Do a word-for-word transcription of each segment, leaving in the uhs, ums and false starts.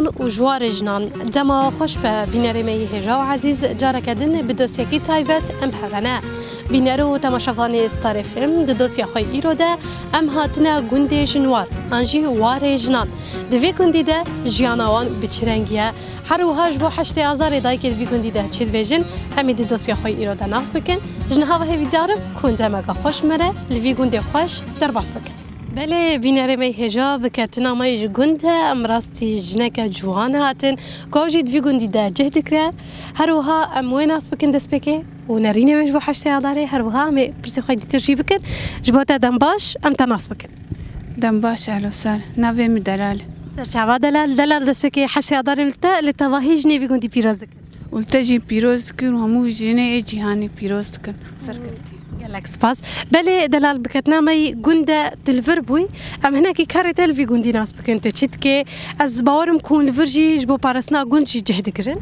û ji warê jinan. Dema xweş be bînerê me yî hêja û ezîz, careke din bi dosyekî taybet em bi hev re ne. Bîner û temaşevanê Star F M, di dosya xwe îro de em hatine gundê Jinwar an jî warê jinan. Di vê gundî de jiyana wan bi çi rengî ye? Her wiha ji bo heştê Azarê dayikê di vî gundî de çi dibêjin? Em ê di dosya xwe îro de nas bikin. Ji niha ve hêvîdar im ku demeke xweş me re li vî gundê xweş derbas bikin. Belê, bînerê me hêja bi ketina me ji gund e, em rastî jineke ciwan hatin, ku ew jî di vî gundî de cih digre. Her wiha em wê nas bikin destpêkê û nerînê wê ji bo heştê Adarê, her wiha em ê pirsê xwe dîtir jî bikin. Ji bo te dem baş, em te nas bikin. Dem baş, ehlo ser. Navê min Delal. Serçava Delal, Delal destpêkê heştê Adarê li te, li tevahî jinê vî gundî pîroz dikin. Û li te jî pîroz dikin û hemû jinê ê cîhanê pîroz dikin. Serkevtî. Gelek spas. Belê Delal, bi ketina me yî gund e, tu li vir bûyî. Em hinekî karê te li vî gundî nas bikin. Tu çi dikê? Ez bawer im ku hûn li vir jî ji bo parastina gund jî cih digirin.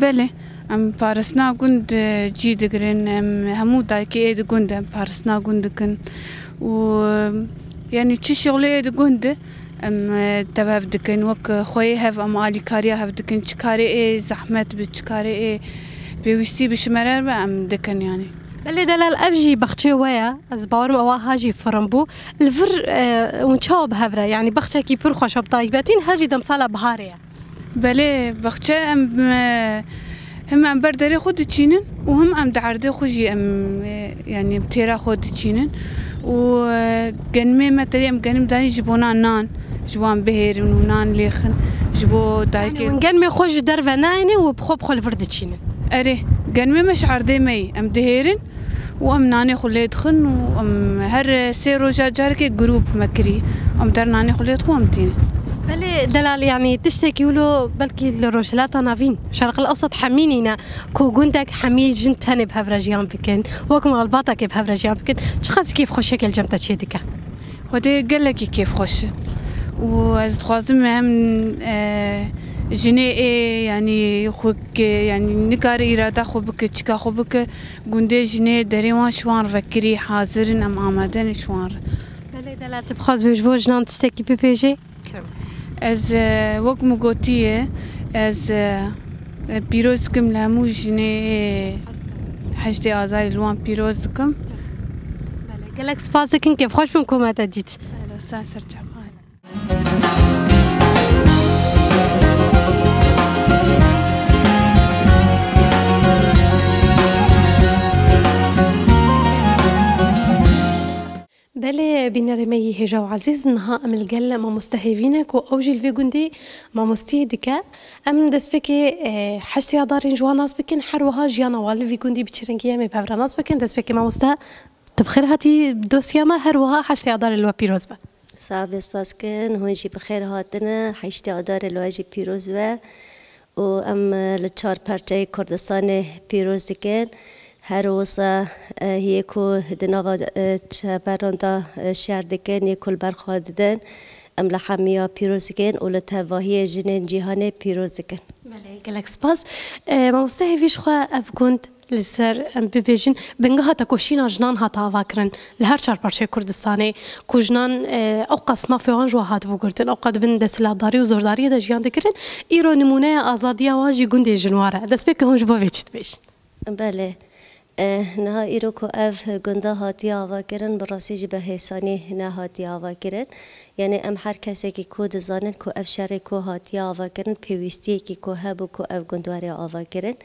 Belê, em parastina gund, e, cî digirin. Em hemû dayikê ê di gund em parastina gund dikin. Û, e, yanî çi şixulê ê di gund e, em, e, tev hev dikin, wek, e, xweyê hev em alîkariya hev dikin, çi karê ê zehmet bi, çi karê ê pêwîstî bi şimerer be em dikin yanî. Belê Delal, ev jî baxçeyê we ye. Ez bawerim ewa ha jî firin bû. Li vir, e, hûn çawa bi hev re? Yanî baxçekî pir xweş e, bi taybetî niha jî demsala biharê ye. Belê, baxçe em, e, him em ber derê xwe diçînin û him em di erdê xwe jî em, e, yanî têra xwe diçînin. Û, e, genimê me tevî em genim dayîn ji bona nan, ji wan bihêrin û nan lêxin, ji bo dayikê. Yanî hûn genimê xwe ji derve nayênê û bi xwe bi xwe li vir diçînin? Erê, genimê me ji erdê me yî, em dihêrin û em nanê xwe lê dixin û em her sê roja carekê grûp me kirî. Em der nanê xwe lê dixin û em tînin. Belê Delal, yanî tiştekî wilo belkî li Rojhilata Navîn, Şerqil Ewsat hemî nîne ku gundek hemî jin tenê bi hev re jiyan bikin, wek malbatekê bi hev re jiyan bikin. Çiqas kêfxweşiyeke li cem te çê dike? Xwedê gelekî kêfxweş e. Û ez dixwazim hem, e, jinê ê, yanî xwe ke, yanî nikare îrada xwe bike, çika xwe bike, gundê jinê derê wan ji wan re vekirî hazir in, em amade ne ji wan re. Belê Delal, tu bixwaz bê ji bo jinan tiştekî bibêjê? Ez, e, wek min gotiye, ez, e, e, pîroz dikim li hemû jinê heştê Azarê li wan pîroz dikim. Belê, gelek spas dikin, kêfxweş bûm ku me te dît. Alo, sen serçava. Belê, bînerê me yî hêja û ezîz, niha em li gel mamoste Hêvî ne ku ew jî li vê gundî mamostiyê dike. Em destpêkê, e, heştê Adarên ji wan nas bikin, her wiha jiyana wan li vî gundî bi çi rengî ye em ê bi hev re nas bikin. Destpêkê mamoste, tu bi xêr hatî dosya me, her wiha heştê Adarê li we pîroz be. Sax be, spas kin, hûn jî bi xêr hatine, heştê Adarê li we jî pîroz be. Û em, e, li çar perçeyê Kurdistanê pîroz dikin. Her wisa, e, yê ku di nava, e, çeperan de, e, şer dikin, yê ku li ber xwe didin, em li hemiya pîroz dikin û li tevahiyê jinên cîhanê pîroz dikin. Belê, gelek spas. E, mamoste Hêvî, ji xwe ev gund li ser, em bibêjin, bingeha tekoşîna jinan hate avakirin li her çar parçeyê Kurdistanê, ku jinan, e, ew qas mafê wan ji wan hatibû girtin, ew qas di bin desthilatdarî û zordariyê de jiyan dikirin, îro nimûneya azadiya wan jî gundê Jinwar e. Destpêkê hûn ji bo vê çi dibêjin? Belê. Eh, niha îro ku ev gunda hatiye avakirin, bi rastî jî bi hêsanî nehatiye avakirin. Yanî em her kesekî ku dizanin ku ev şerê ku hatiye avakirin, pêwîstiyekî ku hebû ku ev gund were avakirin.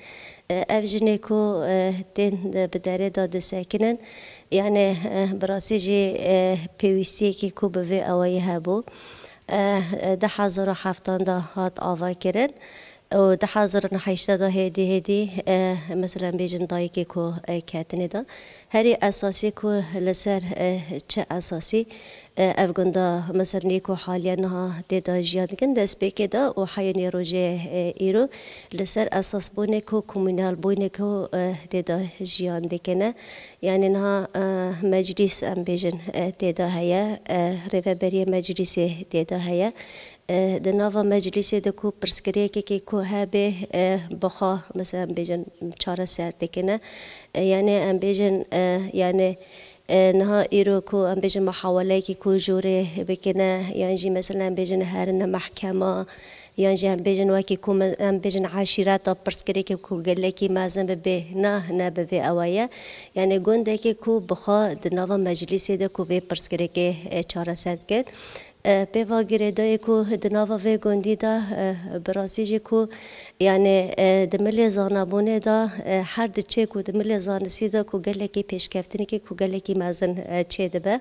E, ev jinê ku, e, tên, e, bi derê de disekinin, yanî, e, bi rastî jî, e, pêwîstiyekî ku bi vê awayî hebû, e, e, du hezar û heftan de hat avakirin û du hezar û heştê de hêdî hêdî, e, mesela bêjin dayikê ku, e, ketinê de. Herî esasî ku li ser, e, çi esasî, e, ev gunda, mesela nê ku haliye niha tê de jiyan dikin, destpêkê de û heyên ê rojê, e, îro li ser esasbûnê ku, komunalbûnê ku, e, tê de jiyan dikine. Yanî niha, e, meclîs em bêjin, e, tê de heye, e, rêveberiyê meclîsê tê de heye. E, di nava meclîsê de ku pirsgirêkekê ku hebe, e, bi xwe, mesela em bêjin çareser dikine. E, yanî em bêjin, e, yanî E, niha îro ku em bêjin muhaweleyekî ku jûrê bikine, yan jî mesela em bêjin herine mehkema, yan jî em bêjin wekî ku me-, em bêjin eşîreta pirsgirêkê ku gelekî mezin bibe, na, ne bi vê ewe ye. Yanî gundekê ku bi xwe di nava meclîsê de ku vê pirsgirêkê, e, çareser dikin. E, pê va girêdayê ku di nava vê gundî de, e, bi rastî jî ku, yanî, e, di milê zanabûnê de, e, her diçe ku di milê zanistî de ku gelekî pêşkeftinekî ku gelekî mezin, e, çêdibe.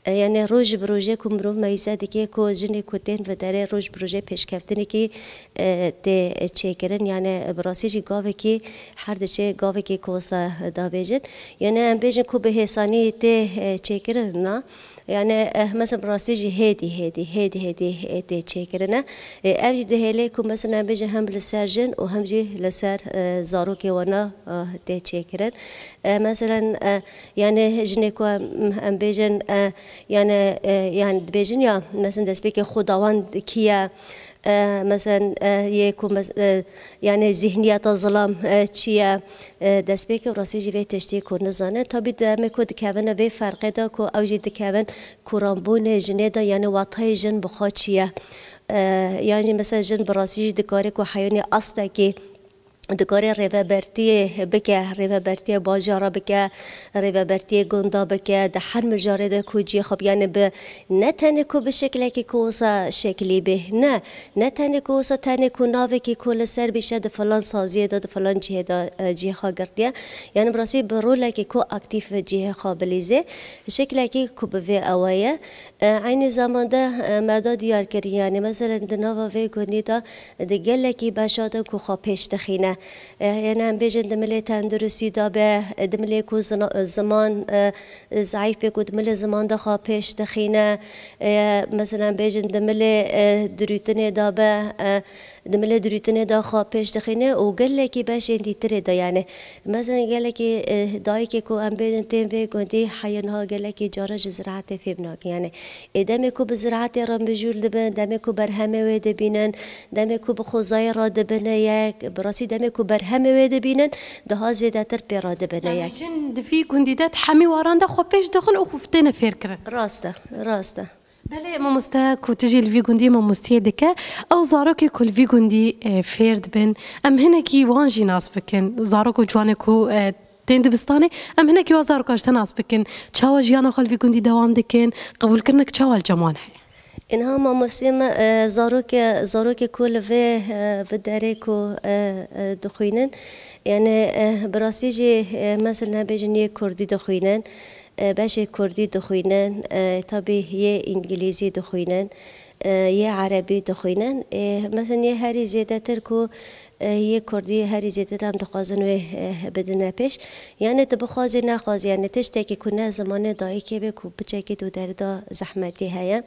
E, yanî roj bi rojê ku mirov meyze dike ku jinê ku tên vê derê roj bi rojê pêşkeftinekî, e, tê çêkirin. Yanî bi rastî jî gavekî her diçe gavekî ku wisa davêjin. Yanî em bêjin ku bi hêsanî tê, e, çêkirin na. Yanî, eh, mesela bi rastî jî hêdî, hêdî, hêdî, hêdî, eh, tê çêkirine. Eh, ev jî dihêle ku mesela em bêjin hem li ser jin û hem jî li ser, eh, zarokê wana, eh, tê çêkirin. Eh, mesela, eh, yanî jinê ku em, em bêjin, eh, yanî, eh, yanî dibêjin ya, mesela destpêkê xwedawend kî ye, e, mesela, e, yê ku mes-, e, yanî zihniyeta zilam, e, çi ye, e, destpêkê rastî jî vê tiştî ku nizane. Tabî demê ku dikevine vê ferqê de ku ew jî dikevin koranbûnê jinê de, yanî watayê jin bi xwe çi ye. E, yan jî mesela jin bi rastî jî dikare ku heyanî astekî dikare rêvebertiyê bike, rêvebertiyê bajara bike, rêvebertiyê gunda bike, di her mijarê de ku cihê xwe, yanî bi, ne tenê ku bi şeklekî ku wisa şeklî bê, ne, ne tenê ku wisa tenê ku navekî ku li ser bîşe di filan saziyê de, di filan cihê de, e, cihê xwe girtiye. Yanî bi rastî bi rolekî ku aktîf cihê xwe bilîzê, şeklekî ku bi vê ewe ye. E, eynî zamanda, e, me da diyar kir, yanî mesela di nava vê gundî de di gelekî beşa de ku xwe pêş dixîne. E, yanî em bêjin di milê tenduristî de be, e, di milê ku zina-, ziman, e, zeîf bê ku di milê ziman de xwe pêş dixîne. E, mesela em bêjin di milê, e, dirûtinê de be, e, di milê dirûtinê de xwe pêş dixîne û gelekî beşên dîtirê de, yanî, mesela gelekî, eh, dayikê ku em bêjin tên vê gundî heye niha gelekî cara ji ziraetê fêm nake. Yanî, ê demê ku bi ziraetê re mijûl dibin, demê ku berhemê wê dibînin, demê ku bi xwezayê re dibine yek, bi rastî demê ku berhemê wê dibînin, daha zêdetir pê re dibine Yanî yek. Jin di vî gundî de di hemî waran de xwe pêş dixin û xwe têne fêrkirin. Rast e, rast e. Belê, mamoste ku tu jî li vî gundî mamostiyê dike, ew zarokê ku li vî gundî, e, fêr dibin, em hinekî wan jî nas bikin. Zarok û ciwanê ku, e, tên dibistanê, em hinekî wan zarokan ji te nas bikin. Çawa jiyana xwe li vî gundî dewam dikin? Qebûlkirinek çawa li cem wan heye? Inha mamostê me, e, zaroke, zarokê ku li vê, e, vê derê ku, e, e, dixwînin, yanî, e, bi rastî jî, e, mesela bêjin yê kurdî dixwînin, e, beşê kurdî dixwînin, e, tabî yê îngilîzî dixwînin, e, yê erebî dixwînin. E, mesela yê herî zêdetir ku, e, yê kurdî herî zêdetir em dixwazin wê, e, bidine pêş. Yanî tu bixwazî nexwazî, yanî tiştekî ku ne zimanê dayikê be ku piçekî tu derida zehmetî heye.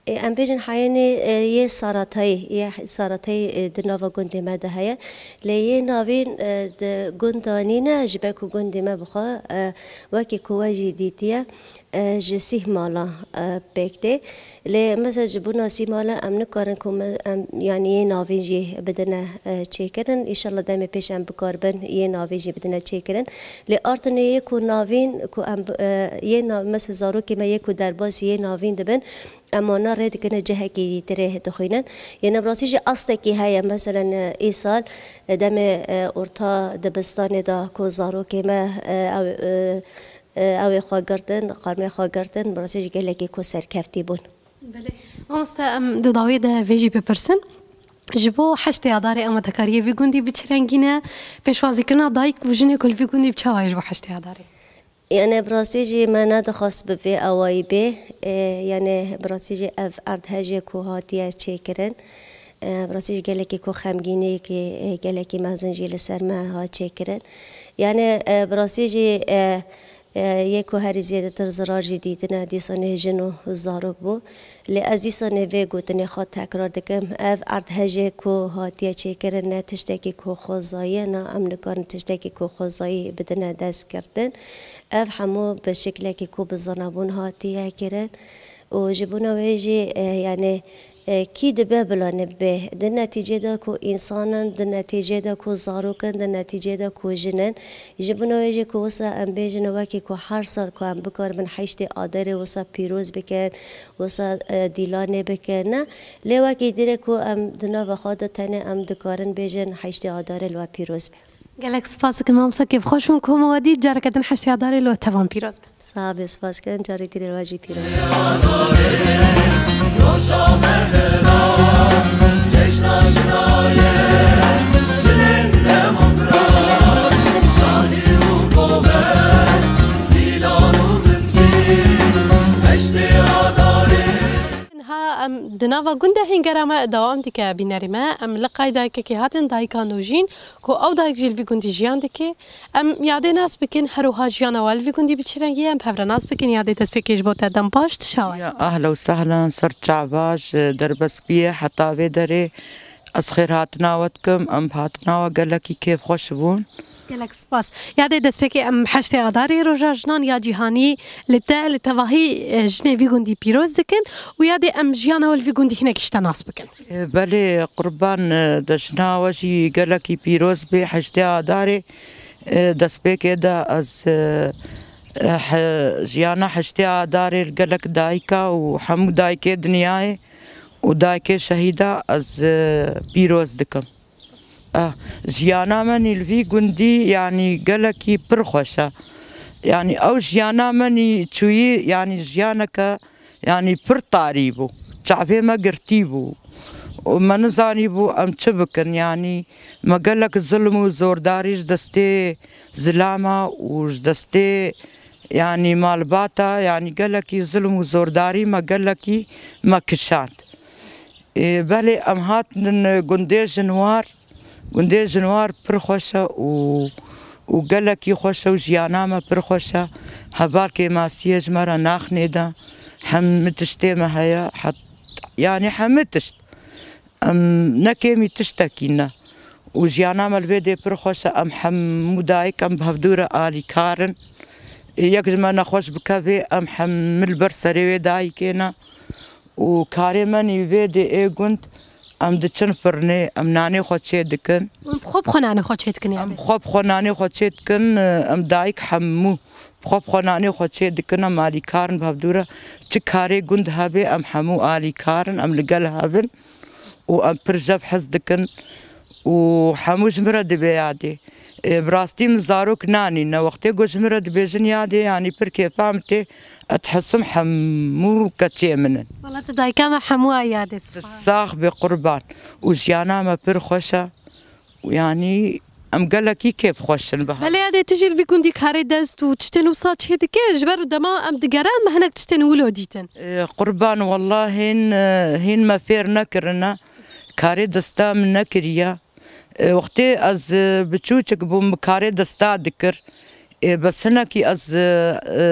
E, em bêjin heyenî, e, yê saratayî, yê saratayî, e, di nava gundê me de heye. Lê yê navîn, e, di gunda nîne, ji ber ku gundê me bi xwe, e, wekî ku we jî dîtiye, e, ji sîh mala, e, pêk tê. Lê mesela ji bona sîh mala em nikarin ku me, em, yanî yê navîn jî bidine, e, çêkirin. Înşallah demê pêş em bikaribin yê navîn jî bidine çêkirin. Lê artinê yê ku navîn ku em bi, e, yê nav-, mesela zarokê me yê ku derbasî yê navîn dibin, em wana rê dikine cihekî dîtirê dixwînin. Yê ne bi rastî jî astekî heye, meselen, e, îsal, e, demê, e, orta dibistanê de ku zarokê me, e, ew, e, e, ew ê xwe girtin, qarmê xwe girtin, bi rastî jî gelekî ku serkeftî bûn. Belê. Mamoste, em di dawiyê de vê jî bipirsin. Ji bo heştê Adarê amadekariyê vî gundî bi çi rengî ne? Pêşwazîkirina dayik û jinê ku li vî gundî bi çawa ye ji bo heştê Adarê? Yanî bi rastî jî me nedixwest bi vê awayî bê. E, yanî bi rastî jî ev erdhejê ku hatiye çêkirin, e, bi rastî jî gelekî ku xemgîniyekî, e, gelekî mezin jî li ser me hat çêkirin. Yanî, e, bi rastî jî, e, e, yê ku herî zêdetir zirar jî dîtine dîsanê jin û zarok bû. Lê ez dîsanê vê gotinê xwe tekrar dikim, ev erdhejê ku hatiye çêkirin ne tiştekî ku xwezayî ye, na em nikarin tiştekî ku xwezayî bidine destgirtin. Ev hemû bi şiklekî ku bi zanabûn hatiye kirin û ji bona wê jî, e, yani, e, kî dibe bila nebe. Di netîcê de ku însan in, di netîcê de ku zarok in, di netîcê de ku jin in. Ji bona wê jî ku wisa em bêjin wekî ku her sal ku em bikaribin heştê Adarê wisa pîroz bikin, wisa, e, dîlanê bikin, ne? Lê wekî dirê ku em di nava xwe de tenê em dikarin bêjin heştê Adarê li we pîroz be. Gelek spas dikim, mamosta, kêfxweş bûm ku me we dît. Careke din heştê Adarê li we tevan pîroz be. Sax be, spas dikim, carê din li we jî pîroz be. Niha em di nava gundê Hîngera me dewam dike bînerî me. Em li qey dayikekê hatin, dayika Nûjîn, ku ew dayik jî li vî gundî jiyan dike. Em yadê nas bikin, her wiha jiyana we li vî gundî bi çi rengî ye? Em bi hev re nas bikin, yadê destpêkê ji bo te dem baş, tu şawa ye. Ya ehla û sehlan, ser çava ji Derbespiyê heta vê derê ez xêrhatina we dikim. Em bi hatina we gelekî kêfxweş bûn. Gelek spas. Yadê destpêkê em heştê Adarê Roja Jinan ya Cîhanî li te, li tevahî, e, jinê vî gundî pîroz dikin û yadê em jiyana we li vî gundî hinekî ji te nas bikin. E, belê, qurban, e, de jina we jî gelekî pîroz bê. Heştê Adarê, e, destpêkê de ez, e, e, he-, jiyana heştê Adarê li gelek dayika û hemû dayikê dinyayê û dayikê şehîda ez, e, pîroz dikim. Ah, jiyana me nî li vî gundî, yanî gelekî pir xweş e. Yanî ew jiyana me nî çûyî, yanî jiyaneke, yanî pir tarî bû. Çavê me girtî bû. Û me nizanîbû em çi bikin, yanî me gelek zilm û zordarî ji destê zilama û ji destê, yanî malbata, yanî gelekî zilm û zordarî me gelekî me kişand. Ê, belê, em hatin gundê Jinwar. Gundê Jinwar pir xweş e û, û gelekî xweş e û jiyana me pir xweş e. Heval kêmasiyê ji me re naxinêde. Hemî tiştê me heye. Het-, yanî hemî tişt. Em ne kêmî tiştekî ne. Û jiyana me li vê dê pir xweş e. Em hemû dayik em bi hevdû re alîkar in. Ê, yek ji me nexweş bikevê, em hemî li ber serê wê dayikê ne. Û karê me nî vê dê ê gund, em diçin firnê, em nanê xwe çê dikin. Em bi xwe bi xwe nanê xwe çê dikin, em yanî? Bi xwe bi xwe nanê xwe çê dikin, em dayik hemû bi xwe bi xwe nanê xwe çê dikin, em alîkar in bi hevdû re. Çi karê gund hebe, em hemû alîkar in, em li gel hev in û em pir jev hez dikin û hemû ji min re dibe yadê. Ê, bi rastî min zarok nanîne. Wextê ku ji min re dibêjin yadê, yanî pir kêfa min tê, ez dihesim hemû keçê min in. Wela tu dayika me hemû a yadê. Tu sax bî qurban. Û jiyana me pir xweş e. Û yanî em gelekî kêfxweş in bi hev. Belê yadê, tu jî li vî gundî karê dest û tiştên wisa çê dike, ji ber dema em digerin, me hinek tiştên wilo dîtin. Ê, qurban, wela hîn, hîn me fêr nekirine. Karê desta min nekiriye. E, wextê ez, e, biçûçik bûm, bi karê desta dikir. E, bes hinekî ez, e, e,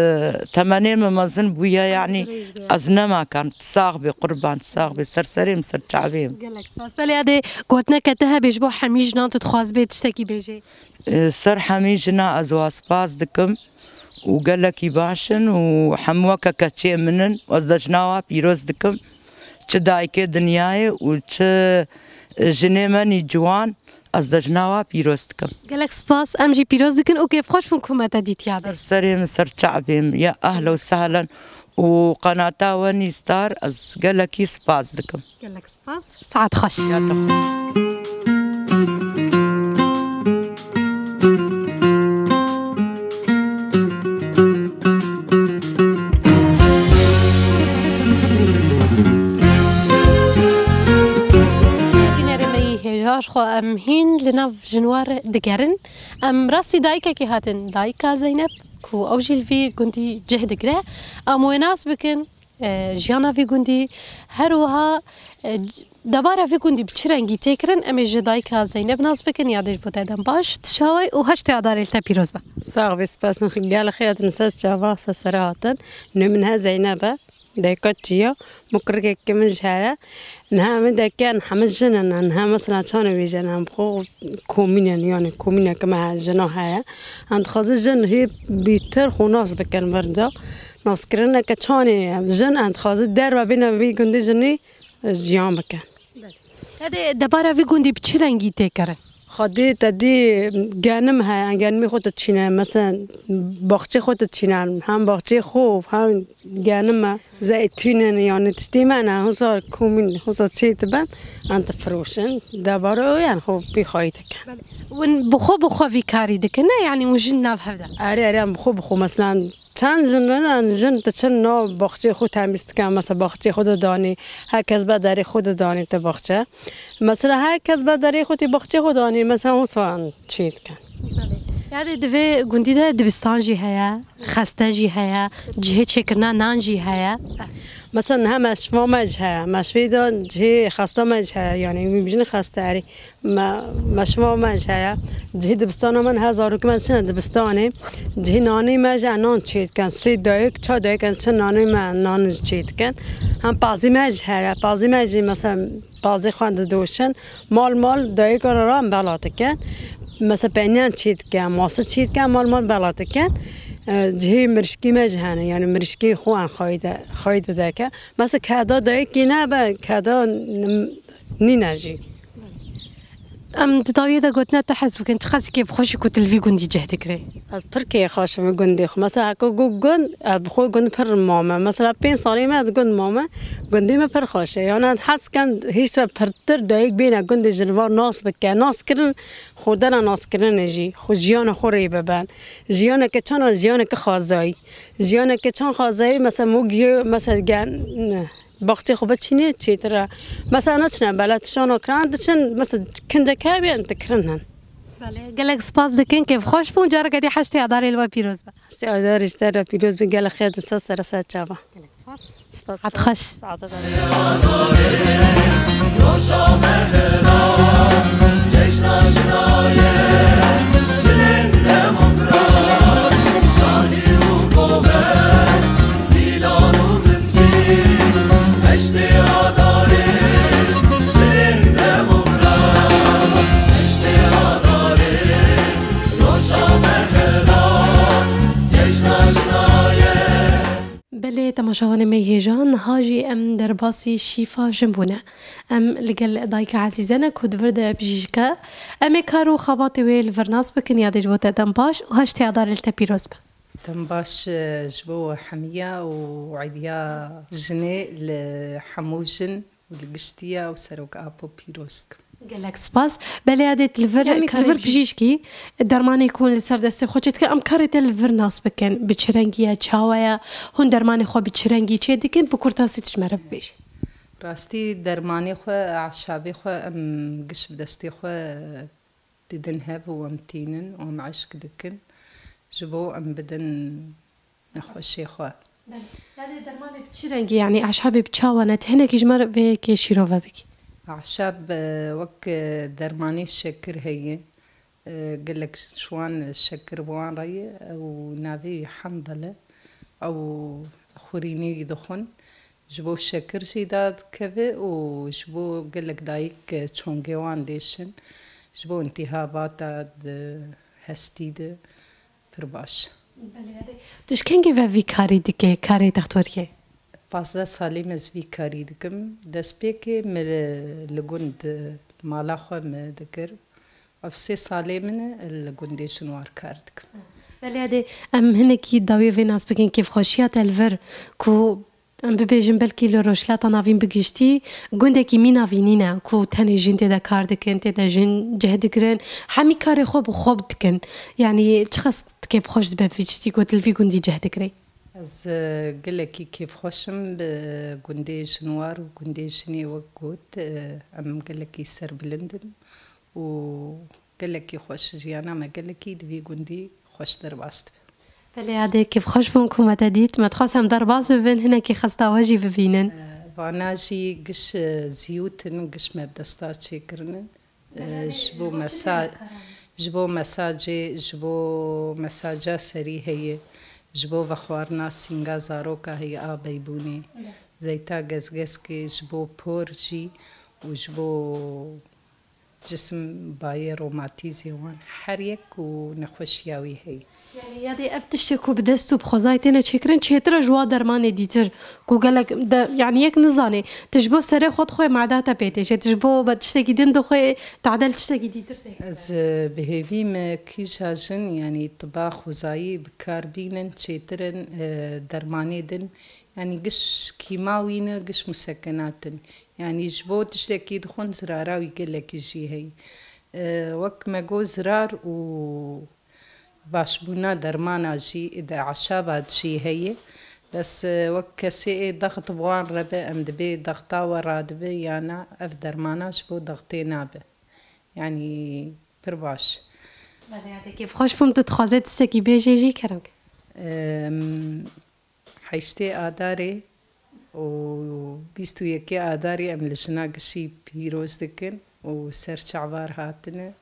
temenê min mezin bûye, yanî ez nema kan. Sax bê qurban, sax bê, ser serê min, ser çavê min. Gelek spas. Belê yadê, gotineke te hebe ji bo hemî jinan, tu dixwaz bê tiştekî bêjê? E, ser hemî jina ez wa spas dikim û gelekî baş in û hemû weke keçê min in. Ez de jina wa pîroz dikim. Çi dayikê dinyayê û çi jinê me nî ciwan, ez de jina wa pîroz dikim. Gelek spas, em jî pîroz dikin û kêfxweş bûn ku me te dîtiya be. Ser serê min, ser çavê min, ya ehlen û sehlen û qenata we nî Star, ez gelekî spas dikim. Gelek spas, saet xweş. Ya te xweş. Bînerê me yî hêja, ji xwe em hîn li nav jinwar digerin. Em rastî dayikekê hatin, dayika Zeynep, ku ew jî li vî gundî cih digire. Em wê nas bikin, e, jiyana vî gundî, her wiha, e, c-, Debara vê gundî bi çi rengî tê kirin, em ê ji dayika Zeyneb nas bikin, yadê ji bo te dem baş, tu çawa yî û heştê Adarê li te pîroz be. Sax bî, spas, min gel xêr hatin, ser çava, ser sere hatin. Nû min he Zeyneb e, dayika çiya, min kurikekî min jî heye. Niha em ê deke, niha hemî jin in, niha mesela çawa nabêjin, em xwe komîn in, yani komîneke me he, jina heye. Em dixwazin jin hê bîtir xwe nas bikin vir de. Naskirineke çawa ye, jin em dixwazin derve bêne vî gundî jinî jiyan bikin. Hede debara vî gundî bi çi rengî tê kirin? Xwedê te dî genim heye, genimê xwe tu çîne, mesela baxçê xwe tu çîne, hem baxçê xwe, hem genim e, zeytûn in, yani tiştê me ne, hosa komîn, hosa çê dibin, em difiroşin, debara yan xwe pê xwayî dikin. Hûn bi xwe, bi xwe vî karî dikin, ne? Yani hûn jin nav hev de? Erê, erê, em bi xwe, bi xwe, mesela çend jin in, em jin diçin nav baxçê xwe temîz dikin, mesela baxçê xwe didanê, her kes be derê xwe didanê te baxçe. Mesela her kes be derê xwe tê baxçê xwe danê, mesela hosa em çê dikin. Yani di vê gundî de dibistan jî heye, xeste jî heye, cihê çêkirina nan jî heye. Mesela niha meşva me jî heye, meşvê de cihê xesta me jî heye, yani wî bijin xeste erê. Me, meşva me jî heye. Cihê dibistana me niha zarokê me diçine dibistanê. Cihê nanê me jî em nan çê dikin. Sê dayik, çar dayik em diçin nanê me nan çê dikin. Hem pazî me jî heye. Pazî me jî mesela pazê xwe didoşin. Mal mal dayika re em bela dikin. Mesela peyniyan çê dikin, masi çê dikin, mal mal bela dikin. E, cihê mirişkî me jî hene. Yani mirişkê xwe em xwayî de, xwayî de dike. Mesela keda dayikê nebe, keda nim-, nîne jî. Em di dawiyê de gotina te hez bikin, çiqas kêfxweş e ku tu li vî gundî cih digirê? Ez pir kêfxweş im gundê xwe. Mesela heko got gund, ez bi xwe gund pir mame. Mesela pênc salê me ez gund mame. Gundê me pir xweş e. Yani ez hez dikim hîşta pirtir dayik bêne gundê ji li va nas bike. Nas kirin, xwedana nas kirinê jî. Xwe jiyana xwe rê bibin. Jiyaneke çana, jiyaneke xwezayî. Jiyaneke çan xwezayî, mesela mû giyo, mesela gen, Baxçê xwe biçînê çêtir e. Mesela naçine bela tişana kirin, diçin mesela kindek hebî em dikirin hin. Belê, gelek spas dikin, kêfxweş bûn. Careke dî heştê Adarê li we pîroz be. Heştê Adarê ji te re pîroz be, gelek xêr di ser sere ser çava. Gelek spas. Spas. Saet xweş. Saet xweş. Belê, temaşevanê me hêja, niha jî em derbasî şîfa jin bûne. Em li gel dayika ezîze ne ku di vir de bijîşk e. Em ê kar û xebatê wê li vir nas bikin, yadê ji bo te dem baş û heştê Adarê li te pîroz be. Dem baş, e, ji bo we hemiya û Îdiya Jinê li hemû jin û li giştiya û Serok Apo pîroz dikim. Gelek spas. Belê, yadê tu li vir, yanî tu li vir bijîşkî, dermanê ku hûn li ser destê xwe çêdikin, em karê te li vir nas bikin. Bi çi rengî ye, çawa ye? Hûn dermanê xwe bi çi rengî çêdikin? Bi kurtasî tu ji me re bibêjî. Rastî dermanê xwe, eşabê xwe em giş bi destê xwe didin hev û em tînin û em eşk dikin, ji bo em bidin nexweşê xwe. Belê. Yanî dermanê bi çi rengî, yanî eşabê bi çawa ne? Tu hinekî ji me re vê yekê şîrove bikî. Eşab, e, wek, e, dermanê şekir heye. E, gelek ji wan şekir bi wan re ye. Ew navê Handal e. Ew xurînî dixwin. Ji bo şekir jî dadikeve û ji bo gelek dayik çongê wan dêşin, ji bo întîhabata di hestî de pir baş. Belê, belê. Tu ji kengê ve vî karî dike, karê textoriyê? Pazdeh salê me ez vî karî dikim. Destpêkê min li gund mala xwe me dikir. Ev sê salê min e li gundê Jinwar kar dikim. Belê, yadê em hinekî dawiyê vê nas bikin, kêfxweşiya te li vir ku em bibêjin belkî li Rojhilata Navîn bi giştî gundekî mîna vî nîne ku tenê jin tê de kar dikin, tê de jin cih digirin, hemî karê xwe bi xwe dikin. Yanî çiqas kêfxweş dibe vî tiştî ku tu li vî gundî cih digirî? Ez, e, gelekî kêfxweş im bi gundê Jinwar û gundê Jinê wek got, e, em gelekî serbilind in û gelekî xweş, jiyana me gelekî di vî gundî xweş derbas dibe. Belê, yadê kêfxweş bûm ku me te dît. Me dixwest em derbas bibin, hinekî xesta we jî bibînin. E, Vana jî giş, e, ziyût in, giş me bi desta çêkirin in. E, ji bo mesa-, ji bo mesajê, ji bo mesaja serî heye, ji bo vexwarina sînga zaroka heye a beybûnê, zeyta gezgezkê, ji bo por jî û ji bo cisim bayê romatîzê wan, her yek û nexweşiya wî heye. Yanî yadê ev tiştê ku bi dest û bi xwezayê têne çêkirin, çêtir e ji wa dermanê dîtir ku gelek de, yanî yek nizanê, tu ji bo serê xwe dixwê mada te pê têşe, tu ji bo be tiştekî din dixwê tadel tiştekî dîtir tê. Ez, e, bi hêvî me kîja jin, yanî tiba xwezayî bi kar bînin, çêtir in, e, dermanê din, yanî giş kîmawî ne, giş musekenat in. Yanî ji bo tiştekî dixwin zirara wî gelekî jî heye. E, wek me got zirar û başbûna dermana jî di eşaba jî heye. Bes, e, wek kesê ê dext bi wan re be, em dibê dexta we radibe, yana ev dermana ji bo dextê nabe. Yanî pir baş. Belê, yadê kêfxweş bûm, tu dixwazê tiştekî bêjê jî, kerem ke. Em, Heştê Adarê û bîst û yekê Adarê em li jina gişî pîroz dikin û ser çavar hatine.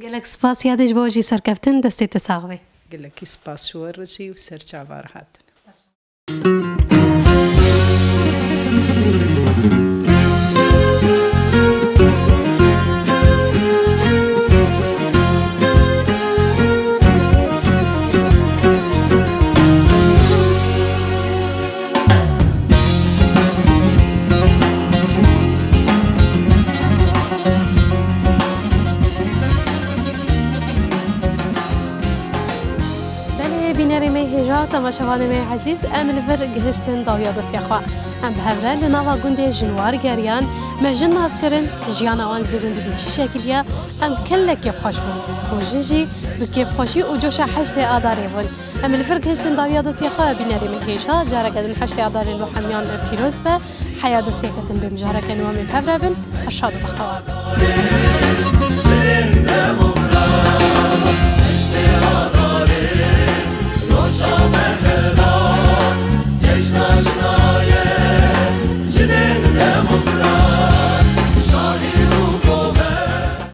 Gelek spas yadê ji bo jî serkeftin, destê te sax be. Gelekî spas ji we re jî û ser çavar hatine. Belê, bînerê me hêja, temaşevanê me ezîz, em li vir gihiştin dawiya dosya xwe. Em bi hev re li nava gundê Jinwar geriyan, me jin nas kirin, jiyana wan li vê gundî bi çi şekilî ye, em gelek kêfxweş bûn. Ku jin jî bi kêfxweşî û coşa heştê Adarê bûn. Em li vir gihiştin dawiya dosya xwe, bînerê me hêja, careke din heştê Adarê li hemiyan pîroz be, heya dosyeke din bê mijareke nû em ê bi hev re bin, her şad û bextewar bin.